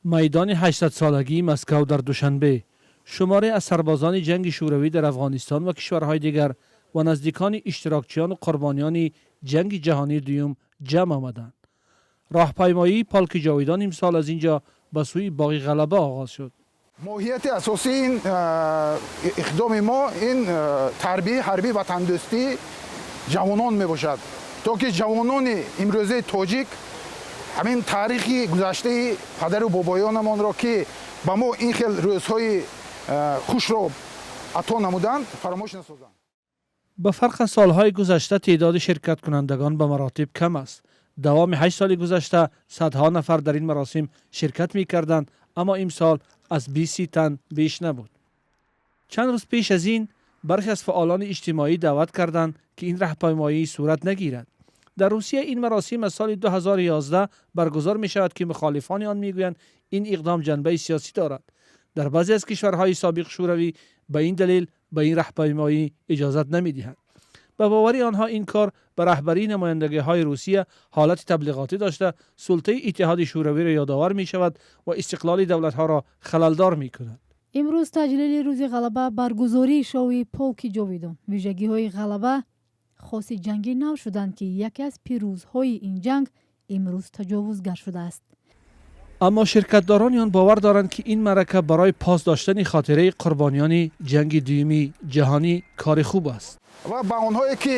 Майдони 800-солагии Москав дар Душанбе. Шуморе аз сарбозони ҷанги Шӯравӣ дар Афғонистон ва кишварҳои дигар ва наздикони иштирокчиёну қурбониёни ҷанги ҷаҳонии дуюм ҷамъ омаданд. Роҳпаймоии Полки ҷовидон имсол аз ин ҷо ба сӯи Боғи Ғалаба оғоз шуд. Моҳияти асосии ин иқдоми мо ин тарбияи ҳарбии ватандӯстии ҷавонон мебошад, то ки ҷавонони имрӯзаи тоҷик ҳамин таърихи гузаштаи падару бобоёнамонро, ки ба мо ин хел рӯзҳои хушро ато намуданд, фаромӯш насозанд. Ба фарқ аз солҳои гузашта, теъдоди ширкаткунандагон ба маротиб кам аст. Давоми 8 соли гузашта садҳо нафар дар ин маросим ширкат мекарданд, аммо имсол аз 20 тан беш набуд. Чанд рӯз пеш аз ин бархе аз фаъолони иҷтимоӣ даъват карданд, ки ин раҳпаймоӣ сурат нагирад. Дар Русия ин маросим аз соли 2011 баргузор мешавад, ки мухолифони он мегӯянд, ин иқдом ҷанбаи сиёсӣ дорад. Дар баъзе аз кишварҳои собиқ Шӯравӣ ба ин далел ба ин раҳпаймоӣ иҷозат намедиҳанд. Ба бовари онҳо, ин кор ба раҳбарии намояндагиҳои Русия ҳолати таблиғотӣ дошта, султаи Иттиҳоди Шӯравиро ёдовар мешавад ва истиқлоли давлатҳоро халалдор мекунад. Имрӯз таҷлили Рӯзи Ғалаба, баргузории шоуи Полки ҷовидон вижагиҳои ғалаба хоси ҷанги нав шуданд, ки яке аз пирӯзҳои ин ҷанг имрӯз таҷовузгар шудааст. Аммо ширкатдорони он бовар доранд, ки ин маърака барои пос доштани хотираи қурбониёни ҷанги дуюми ҷаҳонӣ кори хуб аст. Ва ба онҳое, ки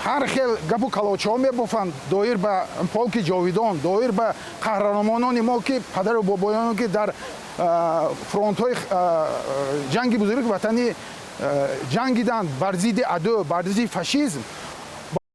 ҳар хел гапу калочаҳо мебофанд доир ба Полки ҷовидон, доир ба қаҳрамонони мо, ки падару бобоёне, ки дар фронтҳои ҷанги Бузурги Ватанӣ ҷангиданд бар зидди аду, бар зидди фашизм.